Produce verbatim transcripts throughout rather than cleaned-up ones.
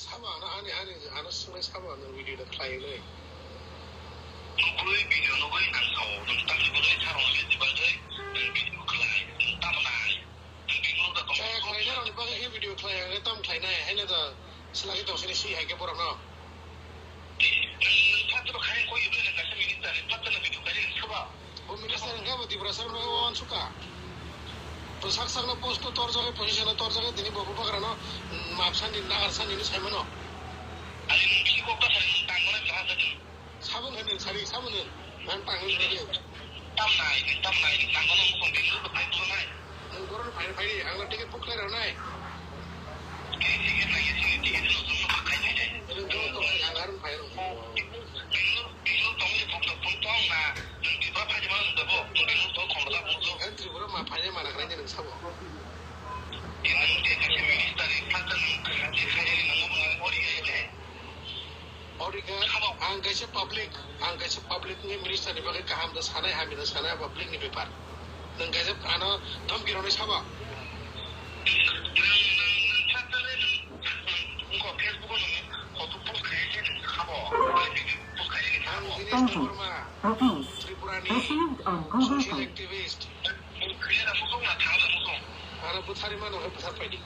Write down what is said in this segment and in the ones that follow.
Sabo ano, ani, ani, ano swngwi sabo ano video da khlai le. Nugwi video nugwi ang sao, nwng tamni bagwi sarong le diba dei, nwng video khlai, nwng tamo nai, nwng video da tong. Kaya khlai na rong bagwi video khlai, ang tam khlai nai, haino da selagi tong sini si hai ke borok no. Nwng, nwng phatro khai koi ibe nwng kaisa minister ni phatro video khai nwng sabo. Bo minister hwnkhe bo Tiprasa rok no uansukha. To sak sak no post no torjak, position no torjak, tini bo bubagra no, mm, map sani, nagar sani ni sai mano. Ani nwng bisi kok ta sari nwng tang mano jaha sari. Sabun hwnwi sari, sabun hwn. Nang tang hwn sari. Tam nai, nwng tam nai, nwng tang mano nwng song bini nwng bai bujo nai. Nwng borok no phai phai, ang no ticket book khlai rw nai. Ticket nai, ticket no nwng no khai nai. Nwng borok no phai, ang arw phai rw. Bangalore, Bangalore tongwi phone, phone tong na, nwng Tripura phaidi mano nwng dabo, nwng Bangalore tong khomla bujo. Ang Tripura ma phaidi mana khlai de nwng sabo. Nwng je kaisa minister ni phatsa nwng je khaidi nwng obo nwng ori gai de. Ori ga, ang kaisa public, ang kaisa public ni minister ni bagwi kaham da sanai, hamya da sanai, public ni bepar. Nwng kaisa ano dhamki rwnai sabo. Nwng, nwng, nwng phatsa le nwng, nwng, nwng Facebook o nwng photo post khai se nwng sabo. Post khai se nwng sabo. Ang Dinesh Debbarma, Tripura ni social activist. Ano bwtharwi mano hwnwi bwthar phaidi.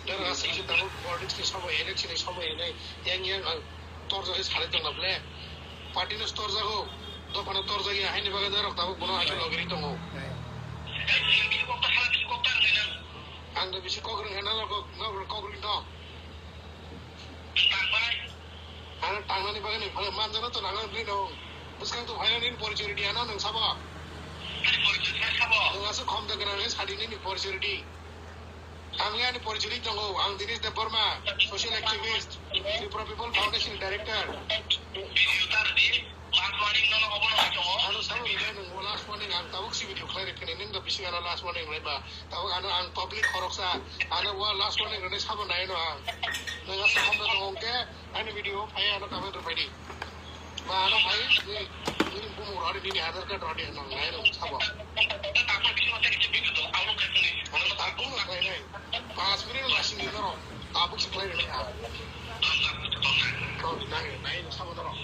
Dara aswk se tabuk politics ni somoy, election ni somoy hinwi yang yang ang torjagwi salai tongna ble. Party no torjago, dopha no torjagya, haini bagwi norok tabuk bono haino logiri tongo. Ang da bisi kok rwngkha norok, norok kok rwngtong. Ano tangnani bagwi ni phano manjano to nangno bini no. Bwskang to phaina nini porichori di ano nwng sabo. Ani porichori sa sabo. Nwng aswk khom da gwnang khe sadi nini porichori di. Ang le ani porichori tongo, ang Dinesh Debbarma, social activist, Tripura People Foundation director. Video tar di. Last warning no, no, obo no tongo. Ano sabo bai nwng bo last warning ang tabuk si video khlai rwphini nwng da bising ano last warning rwba. Tabuk ano ang public khoroksa, ano wa last warning rwnai sabo nai no ang. Nwng aswk hamda tongo hwnkhe ani video phai ano comment rwphai di. Ba ano phai ni, ni bumung rwdi, nini Aadhaar card rwdi, nwng nai no sabo. Ano tabuk no khlai nai. Panch minute no asing di norok. Tabuk si khlai rwnai ha. Rwdi nai, nai no sabo norok.